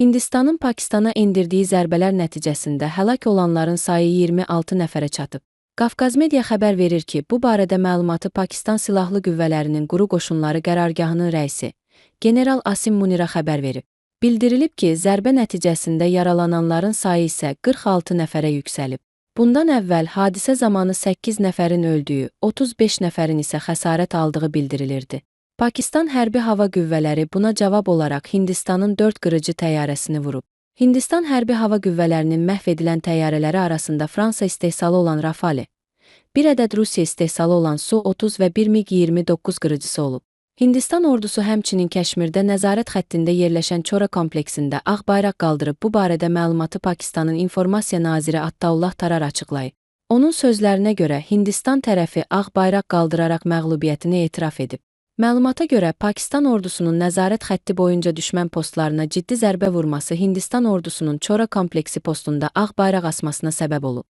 Hindistanın Pakistana endirdiyi zərbələr nəticəsində həlak olanların sayı 26 nəfərə çatıb. Qafqaz Media xəbər verir ki, bu barədə məlumatı Pakistan Silahlı Qüvvələrinin Quru Qoşunları Qərargahının rəisi general Asim Munira xəbər verib. Bildirilib ki, zərbə nəticəsində yaralananların sayı isə 46 nəfərə yüksəlib. Bundan əvvəl hadisə zamanı 8 nəfərin öldüyü, 35 nəfərin isə xəsarət aldığı bildirilirdi. Pakistan Hərbi Hava Qüvvələri buna cavab olaraq Hindistanın 4 qırıcı təyyarəsini vurub. Hindistan Hərbi Hava Qüvvələrinin məhv edilən təyyarələri arasında Fransa istehsalı olan Rafale, bir ədəd Rusiya istehsalı olan Su-30 və bir MiQ-29 qırıcısı olub. Hindistan ordusu həmçinin Kəşmirdə nəzarət xəttində yerləşən Çora kompleksində ağ bayraq qaldırıb. Bu barədə məlumatı Pakistanın İnformasiya naziri Attaullah Tarar açıqlayıb. Onun sözlərinə görə Hindistan tərəfi ağ bayraq qaldıraraq məğlubiyyətini etiraf edib. Məlumata görə Pakistan ordusunun nəzarət xətti boyunca düşmən postlarına ciddi zərbə vurması Hindistan ordusunun Çora kompleksi postunda ağ bayraq asmasına səbəb olub.